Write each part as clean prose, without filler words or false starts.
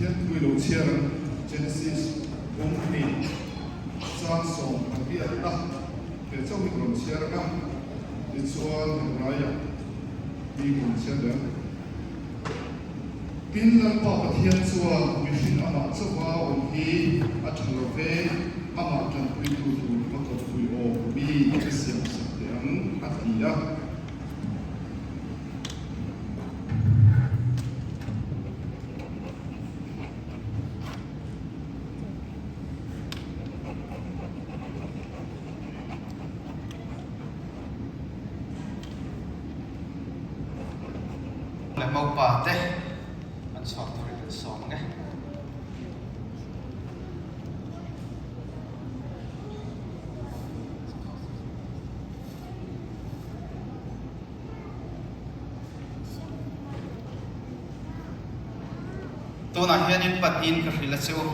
Pathian thu i lo chhiar ang, Genesis bung hnih chang 18 na he chauh hi ka rawn chhiar ang a, tichuan Hebraiah hi ka rawn chhiar leh ang. Tin, Lalpa Pathian chuan mihring amah chauha awm hi a tha lo ve, amah tanpuitu tur a kawppui awm mi ka siamsak teh ang, a ti a. Leh Maupa te an chhuak turin kan sawm ang e. Tunah hianin pahnihin ka hrilh a che u.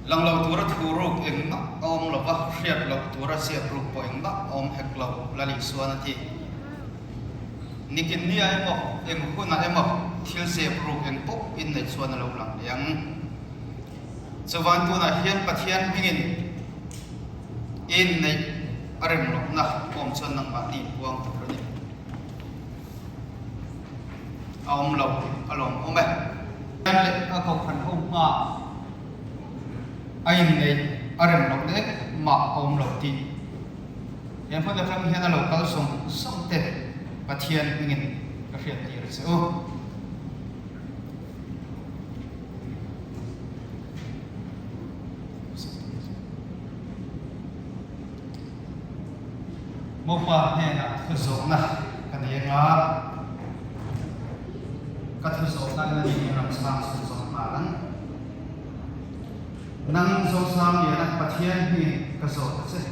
Lang lo tura thu ruk engmah a awm lo va, hriat loh tura ziak ruk pawh engmah a awm hek lo, Lal Isuan a ti. Nikin nia emaw, eng hunah emaw thil zep ruk eng pawh inneih chuan a lo lang leh ang. Chuvan tunah hian Pathian hmingin inneih a rem lohna awm chuan nangmahni puang tur a ni. A awm lo a lawm awm e. Pathian leh a kohhran ho hmaah a inneih a rem loh nek mah a awm lo tih he hmun atang hian a lo kal zawng zawng te Pathian hmingin ka hriattir a che u. Mopa hnenah thu zawhna ka nei anga, ka thu zawhna in a ni ram chhang chhun zawk nghal ang. Nang Zosang Liana Pathian hi ka zawh ta che.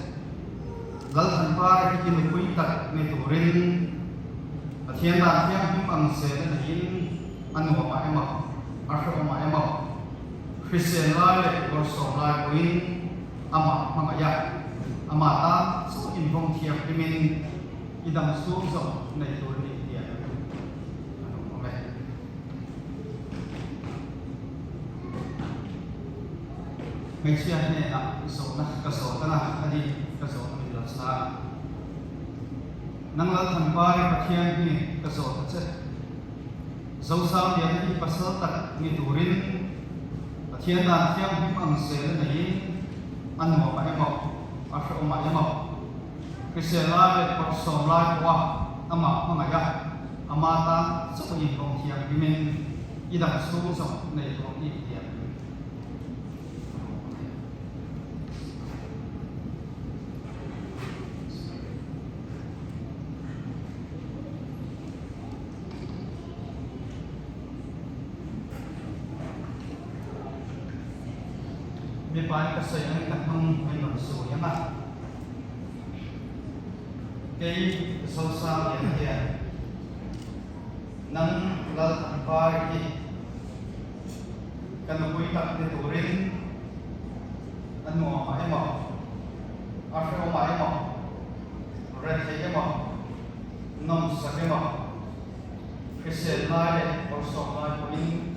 Lalthanpara hi i nupui tak ni turin Pathian dan thianghlim ang zel a neiin a nuamah emaw a hrehawmah emaw hrisel lai leh bawrhsawm lai pawhin amah hmangaih a, amah tan chu invawng thianghlimin i dam chhung zawk nei tur a ni tiang a lo awm e. Hmeichhia hnenah zawhna ka zawt a, a ni ka zawhna min lo chhang. Nang Lalthanpari Pathian hi ka zawt a che. Zosang Liana hi pasal tak ni turin Pathian dan thianghlim ang zel a neiin a nuam ah emaw, a hrehawm ah emaw, hrisel lai leh bawrhsawm lai pawha amah hmangaih a, ama tan chauh inhawng thianghlimin i dang chhung zawng nei tur i intiam. Mipa in ka sawi angin ka hnung min rawn sawi ang a, kei Zosang lian hian nang Lalthanpari hi ka nupui tak ni turin a nuam ah emaw, a hrehawm ah emaw, rethei emaw, nawmsak emaw, hrisel lai leh bawrhsawm lai pawhin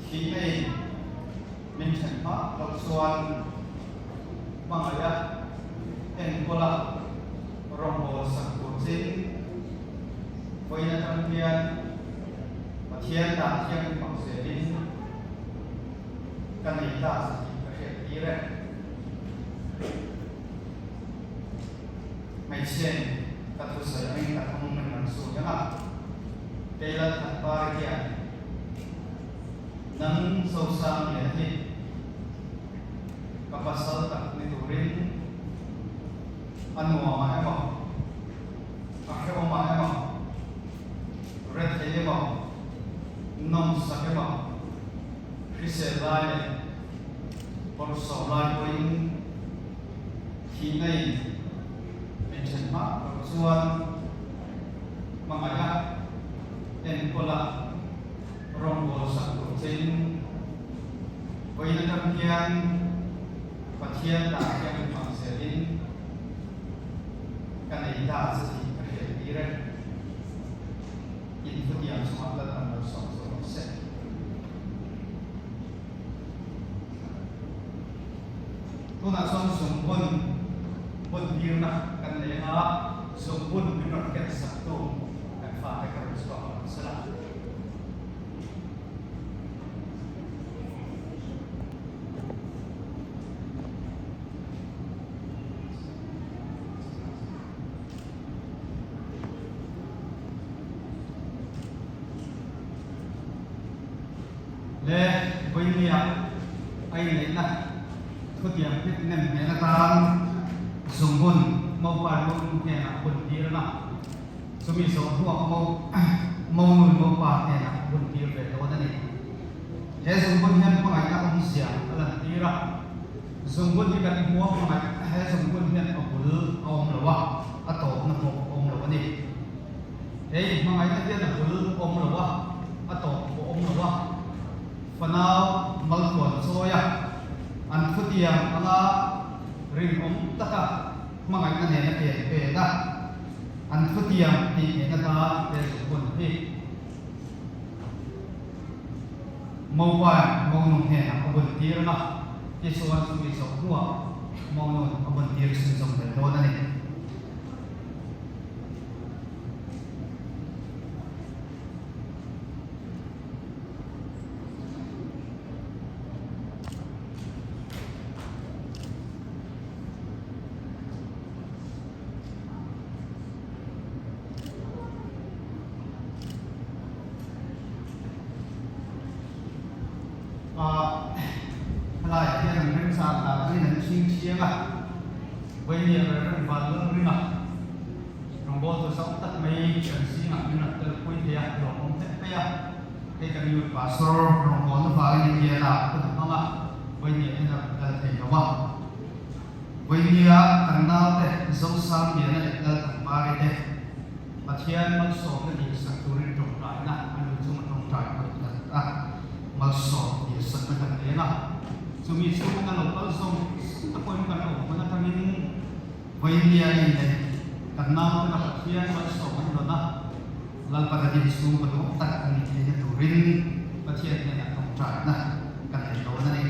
thihna in min then hma loh chuan hmangaih a, enkawl a, rawngbâwl sak tur chin vawiin atang hian Pathian dan thianghlim hmang zelin ka nei ta tih ka hriat tir e. Hmeichhiain ka thusawi angin ka thawng reng ang sawi ang a, kei Lalthanpari hian nang Zosang lian hi ka pasal tak ni turin a nuamah emaw, a hrehawmah emaw, rethei emaw, nawmsak emaw, hrisel lai leh bawrhsawm lai pawhin Thihna in min then hma loh chuan hmangaih a, enkawl a, rawngbâwl sak tur chein vawiin atang hian Pathian dah hian min hmang zelin ka nei ta che tih ka hriat tir e. Inthutiang chungah Lalpan lo sawm. Tunah chuan zungbun bun tirna kan nei anga zungbun min rawn ken saktu kan fate ka rawn chhuak ang sela. Le vawinia a inneihna thutiang hmet nem hnen atan zungbun mopa lung hnenah bun tir anga chumi zawh hnuah mo monun mopa hnenah bun tir ve dawn a ni. He zungbun hian hmangaihna awmzia a lantir a. Zungbun hi kan hmuam hmangaih he zungbun hian a bul a awm lo a, a tawpna pawh a awm lo a ni. He inhmangaihna hian a bul a awm lo a, a tawp pawh a awm lo a. Fanau maltluan chawi a, an thutiang anga rinawm taka hmangaihna nena ken pen a, an thutiang tih nena tan he zungbun hi Mobile monu hnenah a bun tir ang a, tichuan chumi zawh hnuah monu a bun tir chhunzawm ve dawn a ni. Helaiah hian an remchang dan angin an chhing thiang a, Vawinia Reverend Vanlal Ringa rawngbawltu zau tak mai kan zingah min rawn telpui thei a, lawmawm hle mai a. Hei kan Youth Pastor rawngbawlna vangin Indiana hun a hmang a, Vawinia hian a rawn tel thei lo a. Vawinia kan naute Zosangliana leh Lalthanpari te, Pathian malsawmna dihsak turin tawngtaina a nu chunga tawngtai pawh i kal a, malsawm dihsakna kan nei ang a. Chumi chhunga lo kal zawng zawng te pawhin kan awm hmun atangin Vawinia in leh kan nautena Pathian malsawm an rawn a, Lalpan a din chhung ka duh tak a nih theihna turin Pathian hnenah tawngtaina kan nei dawn a ni.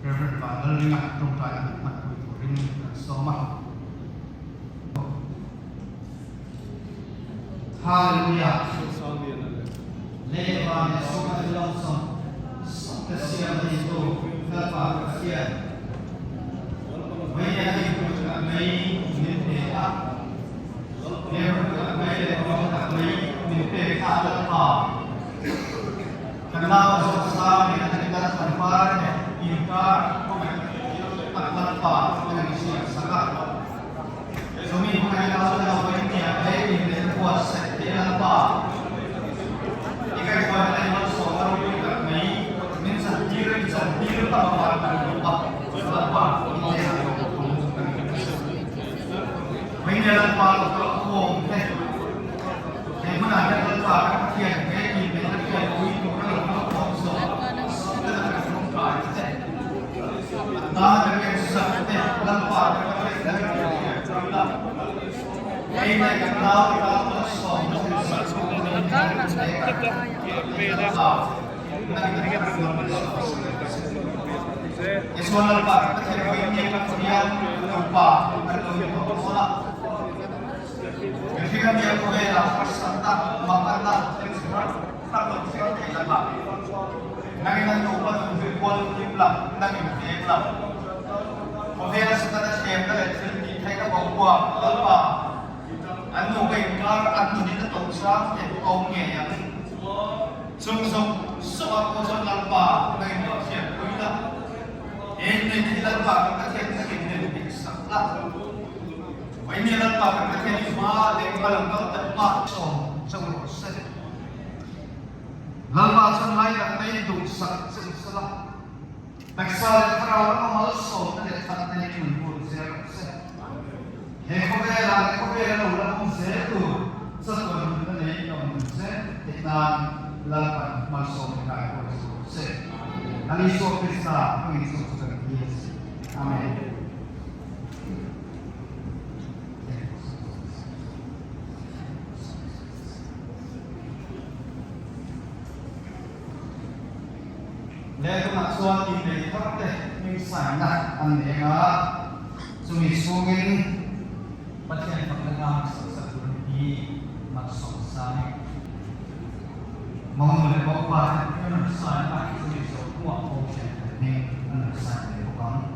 Rev. Vanlalringa tawngtaina min hmanpui turin kan sawm a. Hallelujah! Lei van leh sawm a rilawm sawm sawm te siam a neitu Lalpa Pathian, Mei a hei hun tak mai min pe a, he hun tak mai leh ruang tak mai min pek kha Lalpa, kan nau a zawh sang leh a dik a kan par leh inkar khawngaih tak Lalpa kan insiam sak a. Chumi hmangin a lo lo in nia he in leh na buatsaih te Lalpa i kaihhruaina leh malsawmna ropui tak mai min chantir i chantir tam avang kan duh a, Lalpa i hnenah lawmthu kan inhre. Hmeichhe Lalpa lo kal khawm te, he hmunah hian Lalpa kan Pathian he in leh na hriatpui tura lo kal khawm zawk zawkna kan tawngtai che. Tana kan ensak te Lalpa kan Pathian kan hriatpui la, kei leh kan nau tan malsawmna thil sak Lalpa nangin kan malsawm che. Tichuan Lalpa kan Pathian vawiin kan Pathian nupa kan lo ni tawh dawn a, mihring a nia khawvelah harsatna, manganna thil chi hrang hrang lo thleng thei lakah nangin an nupa nun hi kual hlim la, nangin veng la. Khawvela Setana thlemna leh thil tih theihna boruak Lalpa an nupa inkar an nunin a tawh chang te a awm ngei ang. Chung zawng zawngah pawh chuan Lalpa nangin lo thianpui la, eng nei khi Lalpa kan Pathian nangin nen hmihsak la. Vawinia Lalpa kan Pathian i hma leh hma lam kal tak hma sawm chauh rawh se. Lalpa chuan ngaidamna in duhsak che u sela, taksa leh thlarau lama malsawmna leh thatna in nun bur zel rawh se. He khawvelah leh khawvela lo la awm zel tur chatuan nunna nei in awm nun zel theih nan Lalpan malsawmna kai pawh chu rawh se. Lal Isua Krista hmangin chu chu kan ti a si. Amen. Lehkhamah chuan innei thar te hming saina an nei ang a. Chumi chhungin Pathian fakna hla sak sak tur hi Malsawmsani Mawngnu leh Mawngpa te an rawn sign a, chumi zawh hnuah pawh hian kan hming an rawn sign ve bawk ang.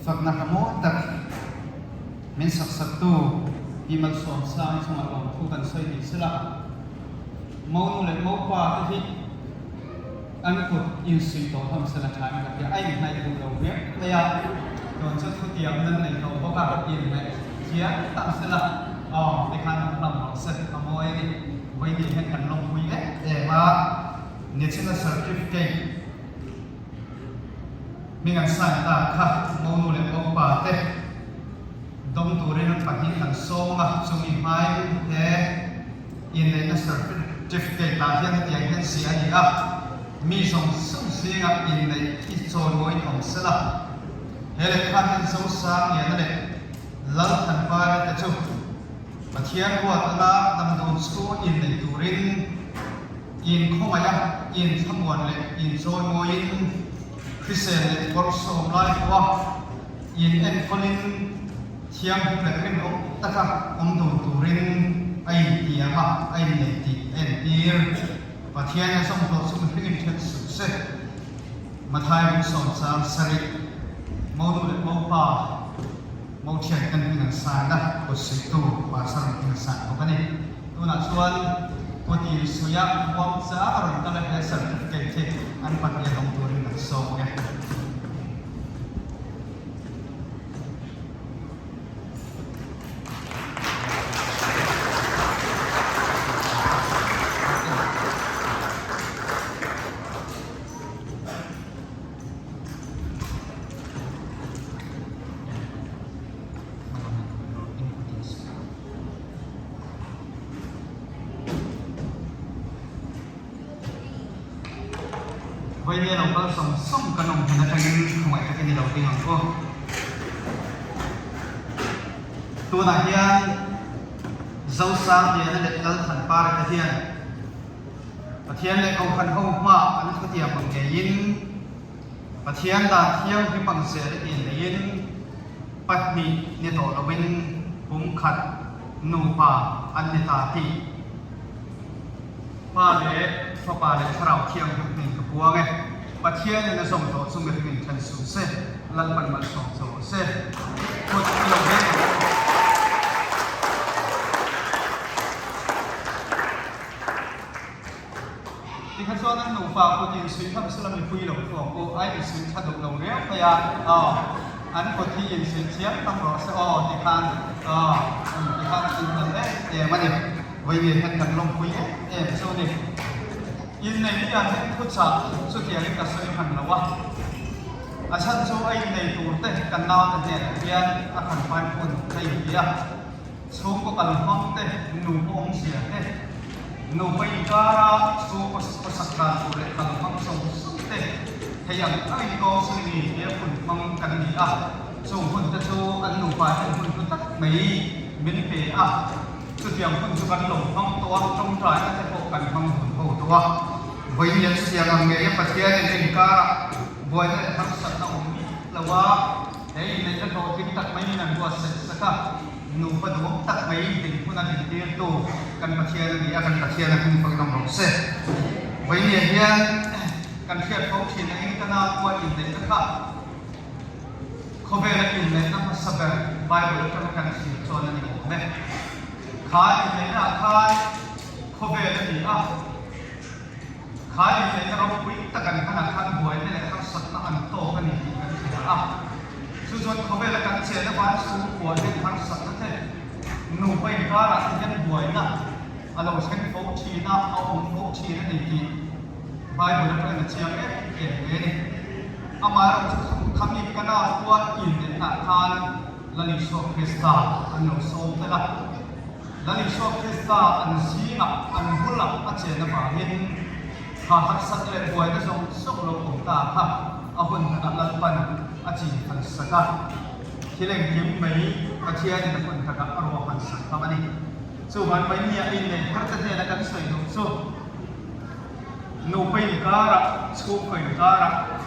Fakna hla mawi tak min sak saktu Pi Malsawmsang chungah lawmthu kan sawi ni sela, Monu leh Mopa te hi an kut insuih tawh hlawm sela tha in ka hria. A inhnaih duh lo viau mai a, tun chu thutiam nan nei tawh bawk a, inhnaih chiang tak sela aw tikhan an hlawm rawh se a mawi a ni. Vawiin hian kan lawmpui em em a, National Certificate Hming an sign ta kha Monu leh Mopa te dawng turin an pahnih an sawm a, chumi hmai he inneihna certificate ah hian hetiang hian ziah a ni a, mi zawng zawng zingah inneih hi chawimawiin awm sela, he lehkha hian Zosangliana leh Lalthanpara te chu Pathian ruat anga damdawn chhung inneih turin In khawngaih a, in thlamuan leh in chawimawiin, hrisel leh bawrhsawm lai pawha in enkawlin thianghlim leh rinawm taka awm dun turin a intiam a, a innei tih a entir. Pathian a zawm tawh chu mihring in then suh se. Mathai bung sawm chang sarih, Monu leh Mopa, Mo thian kan hming an sign a, kut suihtu pastor an hming a sign bawk a ni. Tunah chuan Putin suia muang chang a rawn kal a, he certificate hi an pahnih a dawng turin kan sawm e. Vawinia lo kal sawng sawng kan awm hmun atangin khawngaih takin i lo ding ang u. Tunah hian Zosangliana leh Lalthanpara te hian Pathian leh Kohhran ho hmaah an thutiam ang ngeiin Pathian dan thianghlim ang zel a inneiin pahnih ni tawh loin pum khat nupa an ni ta tih Pa leh Fapa leh Thlarau Thianghlim hming ka puang e. Pathianin a zawm tawh chu mihringin then suh se, Lalpan malsawm cho rawh se. Kut i lo veng ang u. Tikha chuan an nupa kut in suih hlauh sela mipui lo thuang u, a insuih tha duh lo riau mai a, aw an kut hi insuih thiam tam rawh se aw tikhan aw tikhan an inhal em em a ni, vawiin hian kan lawmpui em em chu ni. Innei ni ah hian thuchah chutiangin ka sawi hman lo a, a chhan chu a innei tur te kan naute hnenah hian a khan fai hun ka inti a. Chhungkaw kal hmang te, nupa awmzia te, nupa inkara chhungkaw khawsak dan tur leh kal hmang zawng zawng te thei ang angin counselling in he hun hmang kan ni a, chung hun te chu an nupa hian hun hlu tak mai min pe a, chutiang hun chu kan lo hmang tawh a, tawngtaina te pawh kan hmang hun ho tawh a. Vawiin chutiang ang ngeia Pathianin inkarah buaina leh harsatna awm miah lo a, He inneihna hlawhtling tak maiin an buatsaih sak a, nupa duhawm tak mai dinhmun a dintirtu kan Pathian a ni a, kan Pathian a hming fakin awm rawh se. Vawinia hian kan hriat fo thin angin ka nau pawh inneihna kha khawvela inneihna hmasa ber Bible atanga kan thlir chuan a ni awm e. Kha inneihna ah khan khawvel a ni a. Kha inneihna ropui tak an hmanah khan buaina leh harsatna an tawk a ni tih kan hria a. Chu chuan khawvela kan chen avang chhungkua hian harsatna te, nupa inkarah te hian buaina a lo thleng fo thin a, a awm fo thin a ni tih Bible atangin a chiang em em hle a ni. Amaherawhchu khami Kana khua inneihnaah khan Lal Isua Krista an lo sawm tel a. Lal Isua Krista an zingah an bulah a chen avangin kha harsat leh buaina zawng zawng lo awm ta kha a hun takah Lalpan a chin phan sak a, thil engkim mai Pathianin a hun takah a ruahman sak hlauh a ni. Chuvan mai nia inneih thar te hnena kan sawi duh chu nupa inkarah, chhungkaw inkarah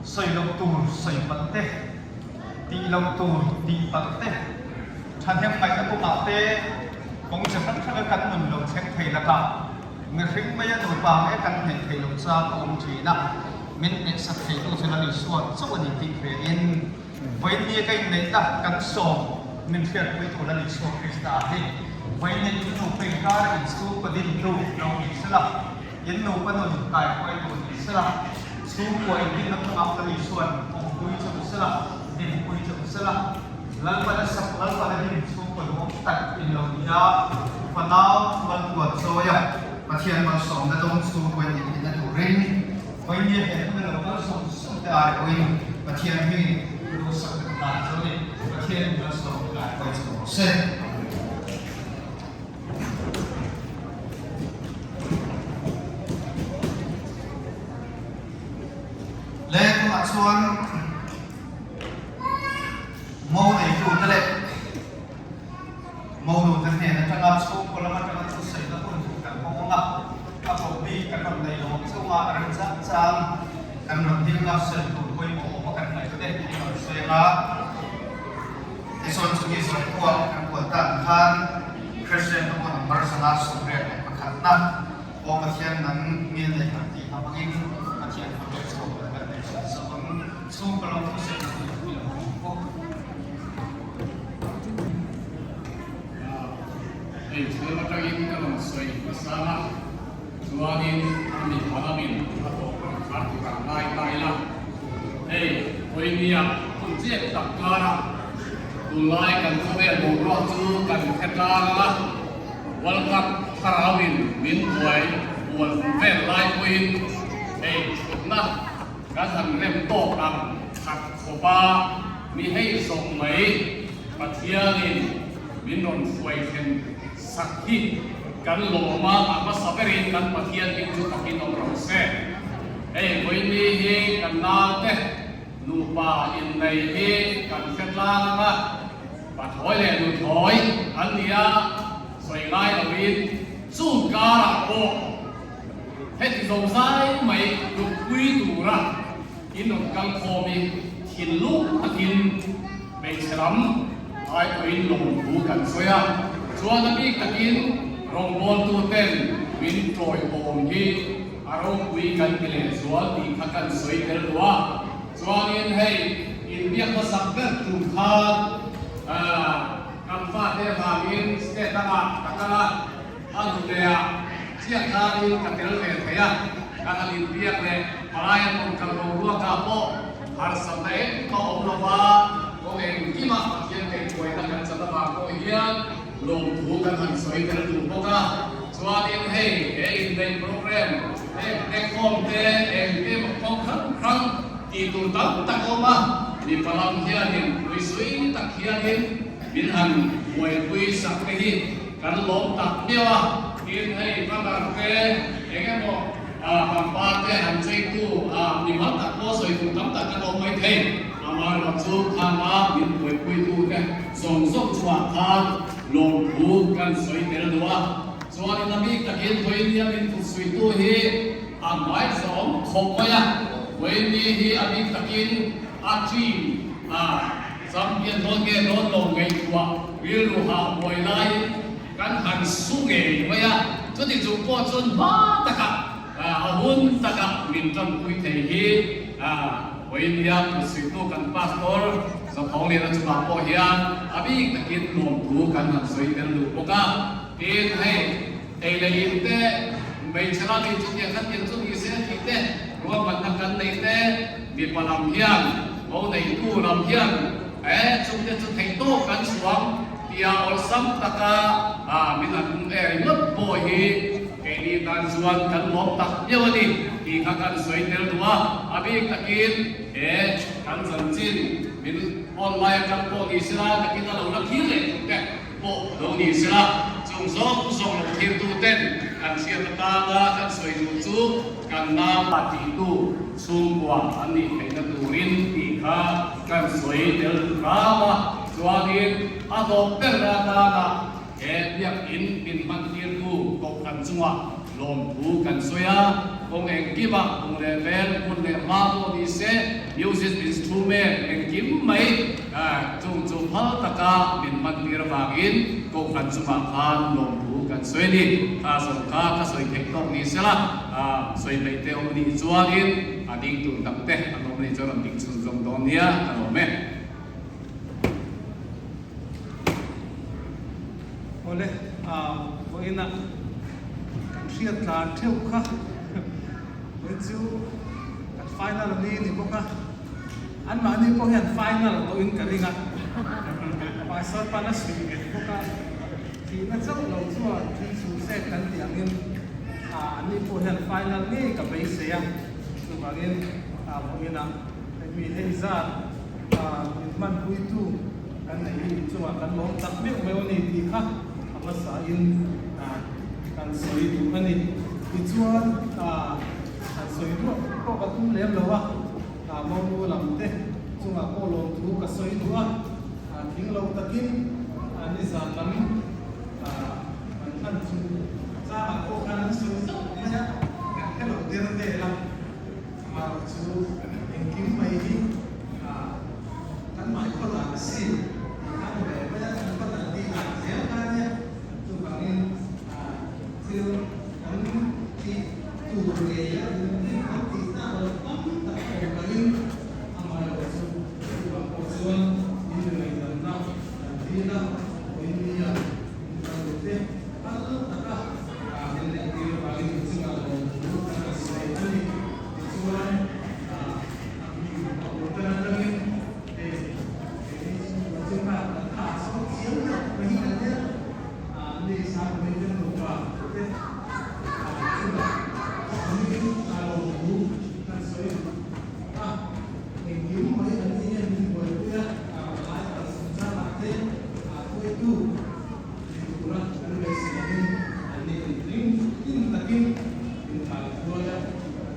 sawi loh tur sawi palh te, tih loh tur tih palh te, thahnem ngaihna kawngah te kawng chi hrang hranga kan nun lo thleng thei lakah mihring maia nupa nge kan hneih theih loh chang a awm thin a. min hnehsak theitu chu Lal Isua chauh a ni tih hriain vawiinni ka inneihna kan sawm min hriatpuitu Lal Isua Krista hi vawiinni in nupa inkara inchhungkaw dintu lo ni sela, in nupa nun kaihruaitu ni sela, chhungkua indinna kawngah Lal Isua'n awmpui che u sela, dinpui che u sela, Lalpan a sak Lalpan a din chhungkaw duhawm tak in lo ni a, fanau maltluan chawi a, Pathian malsawmna dawng chhungkaw in inhmihna turin vawinia he hmun a lo kal sawm sawm te ai pawhin Pathian hmingin duhsak ka hlan chu a ni. Pathian malsawmna lai pawhin chho rawh se. Le tunah chuan Mo neitute leh mo nute hnen atanga chhungkaw lam atanga thusawina hun kan hmang ang a, a koh bik kan rawn neih lo ang chunga a rem chang chang kan rawn ding a, sawi tur pawimawh awm a kan ngaihte in rawn sawi ang a. Tichuan chumi zawng pawh kan buat dan khan Christian ho number 181 na Aw Pathian nang ngil nei kan tih hmangin Pathian kha pek chhuak kan nei chhun zawk ang. Chhungkaw lo thu sawi na hun hi a awm bawk. Hei chhung atangin ka rawn sawi hmasa a, chuanin a mipa lamin a tawp rawn khar tur ang ngai ta ila. Hei Vawinia hun chiat tak kara tunlai kan khawvel boruak chu kan hre tlang a, World Cup thlarauin min buai bual vel lai pawhin hei thutna Kan han rem tawk ang khat khawp a, mi hei zawng mai Pathianin min rawn hruai thlen sak hi kan lawm a, a hmasa berin kan Pathian hming chu takin awm rawh se. Hei vawiini hi kan naute nupa innei hi kan hre tlang ang a, pathlawi leh nuthlawi an ni a, sawi ngai loin chung karah pawh Heti zo zai mai lukpui tura in rawn kal khawm i thinlung takin hmeichhe lam ai pawhin lawmthu kan sawi a, chuan a bik takin rawngbawltu ten min ṭawihawm hi a ropui kan ti lehzual tih kha kan sawi tel duh a, chuanin hei inbiak hmasak ber tum khan kan fate avangin state dangah ka kal a. A hnute-ah chiah khanin ka tel ve thei a, ka han inbiak leh palai an awm kal boruakah pawh harsatna engmah awm lo va, kawng engkimah Pathian kaihhruaina kan chan avang pawh hian lawmthu kan han sawi tel duh bawk a. Chuanin hei he inneih program, heng platform te engte emaw kawng hrang hrang tih tur tam tak a awm a, mipa lam hianin puisui tak hianin min han buaipui sak te hi Kan lawm tak miau a, tin hei banner te eng emaw pangpar te han cheitu mimal tak pawh sawi tur tam tak kan awm mai thei. Amaherawh chu khanga min buaipuitu te zawng zawng chungah khan lawmthu kan sawi tel duh a, chuanin a bik takin Vawinia min thutsuitu hi a hmaizawm khawp mai a, Vawiini hi a bik takin a team a Champion dawn nge dawn lo ngaihtuah rilru hah buai laiin kan han su ngei mai a, chuti chung pawh chuan hma takah a hun takah min tanpui thei hi Vawinia Kutsuihtu kan Pastor Zathawng Liana chungah pawh hian a bik takin lawmthu kan han sawi tel duh bawk a. Tin, hei ei leh in te, hmeichhe lamin chutiang kha tiang chu ni se tih te, ruahmanna kan nei te, Mipa lam hian, ho neitu lam hian e chungte chu theihtawk kan chhuang tia awlsam taka min han um e ringawt pawh hi keini tan chuan kan lawm tak miau a ni tih kha kan sawi tel duh a. A bik takin he kan chanchin min online atang pawh ni sela takin a lo la thlir leh tur te pawh lo ni sela chung zawng zawng lo thirtu ten kan hriat atana kan sawi duh chu Kan nau a tihtu chhungkua an nih theihna turin tih kha kan sawi tel hram a, chuanin a hlawh ber atana he biakinn min hmantirtu kohhran chungah lawmthu kan sawi a, kawng engkima hmu leh vel, hmun leh hma pawh ni se, music instrument engkim mai chung chu phal taka min hmantir avangin kohhran chungah khan lawmthu kan sawi a ni. Kha zawng kha ka sawi theih tawk ni sela. Sawi hmeih te awm nih chuanin a ding tur dang te an awm nih chuan rawn ding chhunzawm dawn nia ka lawm e. Awle, vawiinah kan hriat tlan theuh kha vawiin chu kan final ni ni bawk a, anmahni pawh hian final tawhin ka ring a, Pastor pan a suih nghet bawk a, thihna chauh lo chuan thil chhung sek kan tih angin anni pawh hian final ngei ka beisei a, chuvangin vawiinah hemi hei zat min hmanpuitu kan neih hi inchungah kan lawm tak meuh meuh a ni tih kha a hmasain kan sawi duh a ni. Tichuan han sawi duah pawh ka tum lem lo a, Monu lam te chungah pawh lawmthu ka sawi duh a, thing lo takin nizan lam kan hman chu changah pawh khan an sawi zauh mai a, kan hre lo der vel a. Amaherawh chu engkim mai hi kan mai khaw dan a si tih kha ni ve mai a, kan khaw dan tih dan zel kha a nia. Chuvangin thil kan tih tur ngei a engkim kan tih tak loh tam tak a awm kahin amaherawh chu chuvang pawh chuan in ngaihdanna kan dil a, India in kal te kal taka min neih tir avangin in chungah lawmthu kan rawn sawi a ni. Tichuan, a bul tan atangin hei keini chhungkua chu kha kan tha sawt chiang deuh mai hi kan nia. Ni Sangpui te nupa te chungah hmingin lawmthu kan sawi a. Engkim mai an ni hian min buaipui a, palai kal chungchangah te hruaitu ni tura kan beiseiin an ni ring tin takin min kai hruai a,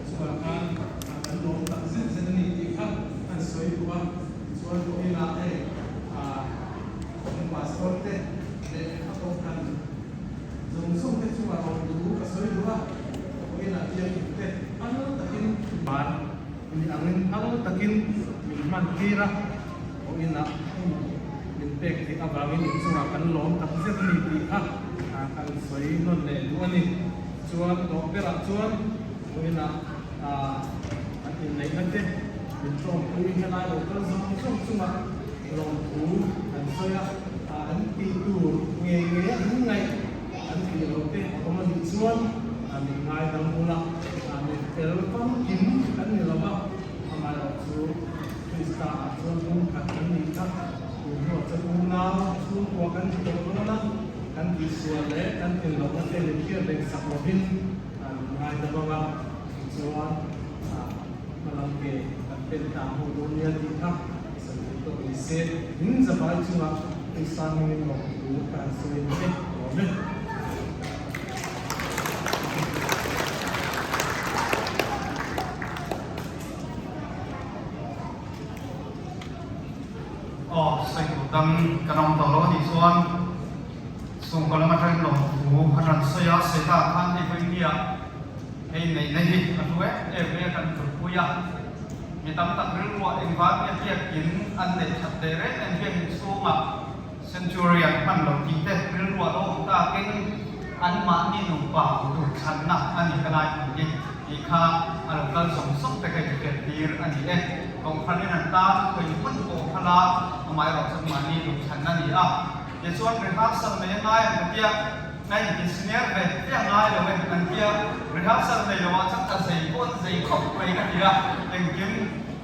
chungah khan kan lawm tak zet zet a ni tih kha an sawi duh a. Tichuan vawiinah hei kan pastor te leh a kohhran zawng zawng te chungah lawmthu ka sawi duh a, vawiinah biakinn te phal takin ban Mi angin phal takin min hman tir a, vawiinah hun min pek theih avangin inchungah kan lawm tak zet a ni tih kha kan sawi nawn leh duh a ni. Chuan tawp berah chuan vawiinah an inneihna te min tlawmpui helai lo kal zawng zawng chungah lawmthu kan sawi a, an tih tur ngei ngei a an ngaih an tih loh te a awm a nih chuan min ngaidam bula mi fel famkim kan ni lo va, amaherawh chu Krista ah chuan lungkhat kan nih kha tun hnuah chuan unau chhungkua kan ni tawh dawn a, kan tihsual leh kan tlin lohna te min hriat reng sak lovin min ngaidam ang a, tichuan hmalam ke kan pen ta hmu dawn nia tih kha sawi duh tawk ni se, in zavai chungah Krista hmingin lawmthu ka han sawi ang che, lawm e. Aw, sawi duh dang kan awm tawh lo a nih chuan chhungkaw lam atangin lawmthu an rawn sawi a, Seta khan hei vawi nia hei neihna hi a hlu em em mai a kan tulpui a, mi tam tak rilruah engvang nge biakin an neih that teh reng em biakin chhungah Centurion hman lo tih te rilruah lo awm takin anmahni nupa duhthlanna a ni ka lai hmun hi tih kha a lo kal zawng zawng te ka inhriat tir a ni e. Kohhranin an tan khawi hmun pawh khala amaherawh chuan mahni duhthlanna a ni a. Tichuan rehearsal nei a ngai ang ka tia, ka inti senior ve ve a ngai lo e an tia, rehearsal nei lo ah chuan ka zei pawh an zei khawp mai ka ti a, engkim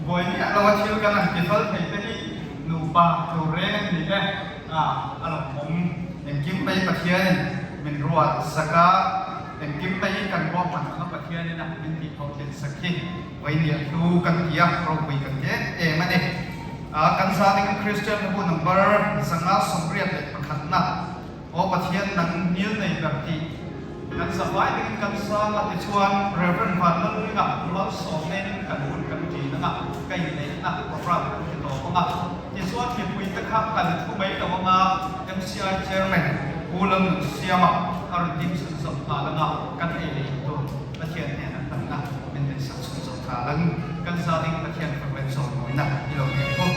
buai miah lo a thil kan han ti fal thei te hi Nupa tur reng an ni e, a a lawmawm. Engkim mai Pathianin min ruat sak a, engkim mai kan ruahman anga Pathianin a min tih tho thin sak hi Vainiah hlu kan ti a, ropui kan ti em em a ni. Kan zanin Kristian hlabu number 581 na Aw Pathian nang ngil nei ber tih kan zavai dingin kan sang a tichuan Rev. Vanlalringa Malsawmnain kan hun kan ṭin anga ka inneihna program kan ti tawp anga tichuan mipui te kha kan thu mai lo anga MCI Chairman Pu Lalnunsiama a rawn ding chhunzawm nghal anga kan ei leh in tur Pathian hnenah hmanna min neihsak chhunzawm nghal ang kan za ding Pathian fak leh chawimawina i lo nei bawk.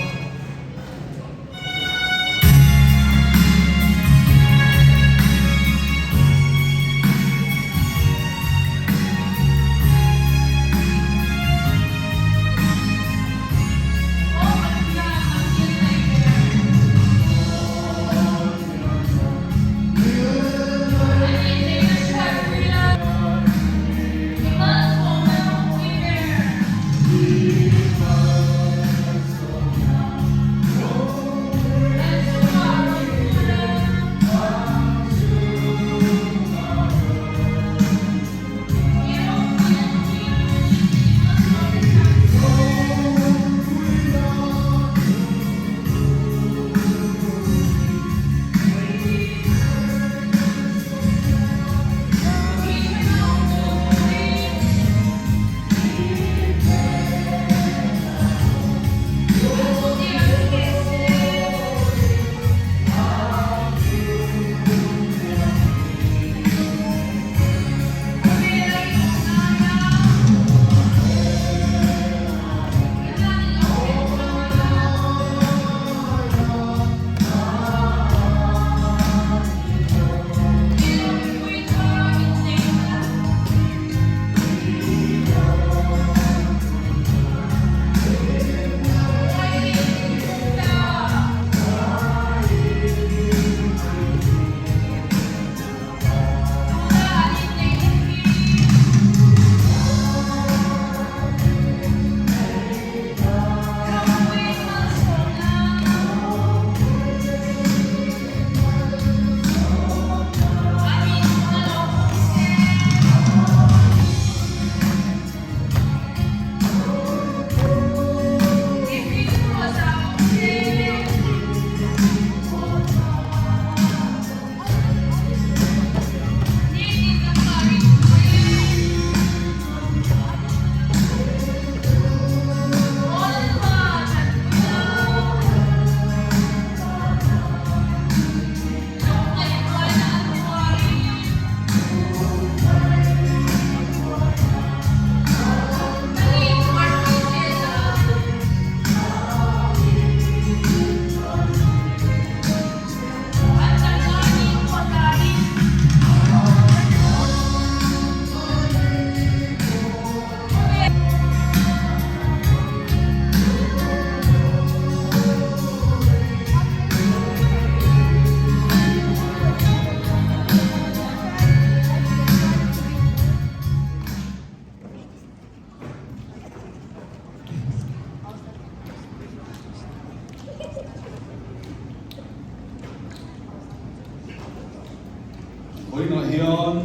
Vawiinah hian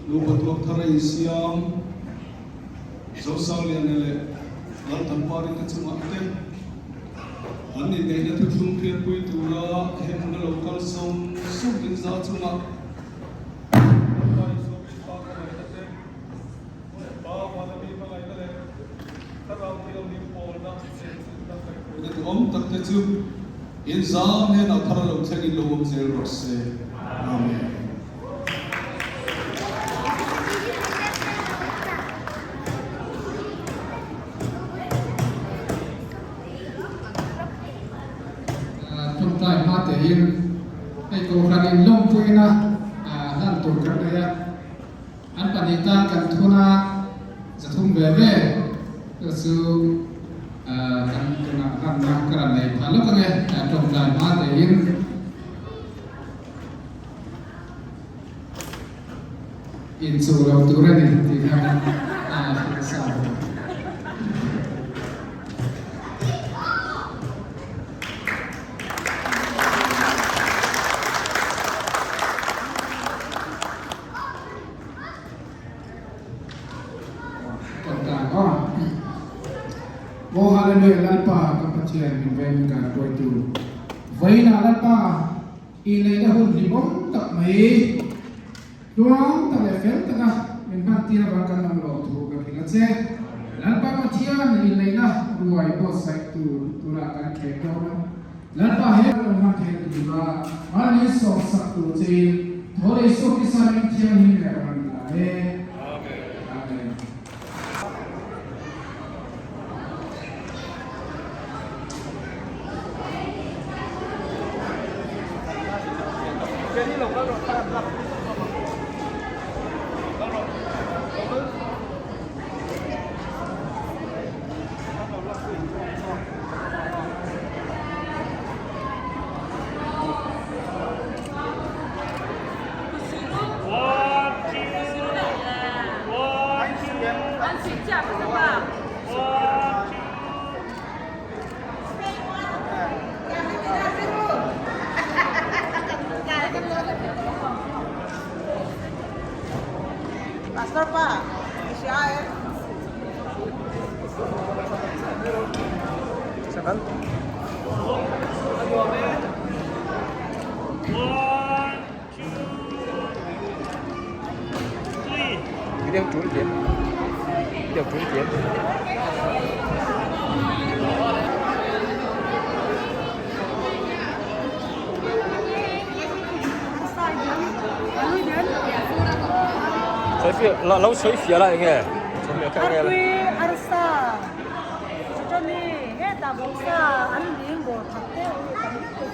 nupa tuak thar a insiam Zosangliana leh Lalthanpari te chungah te an inneihna thuthlung hriatpui tura he hmuna lo kal sawm sawm inzah chungah Lalpa Isua Krista hmangaihna te, Pa Vana mi hmangaihna leh Thlarau Thianghlim pawlna chenchilhna kaihhruaina duhawm tak te chu inzam hnenah thar a lo thlengin lo awm zel rawh se. Amen. Tawngtai hma tein hei kohhran in lawmpuina hlan tur kan nei a, an pahnih tan kan thun a, zathum ve ve te chu kan tunah hlanna ka rawn nei phah lawk ange tawngtai hma tein. Inchuh lo tur a ni tih kha a hrilh sa bawk. Tawngtai aw. Aw Hallelujah Lalpa ka Pathian min veng min kaihruaitu. Vawiinah Lalpa I neihna hun hlimawm tak mai, tluang tak leh fel taka min hmantir avang kan awm loh thu ka hrilh a che. Lalpa Pathian inneihna ruai buatsaih tur tunah kan khek dawn a. Lalpa he kan awm hman theih tura mahni sawmsak tur chein tho leh Isua Krista min thianghlim leh rawn la e. Amen. Pastor pa, i hria em? Artui arsa chutani hetah bawksa an ling bawr khat deuh hi tam lutuk.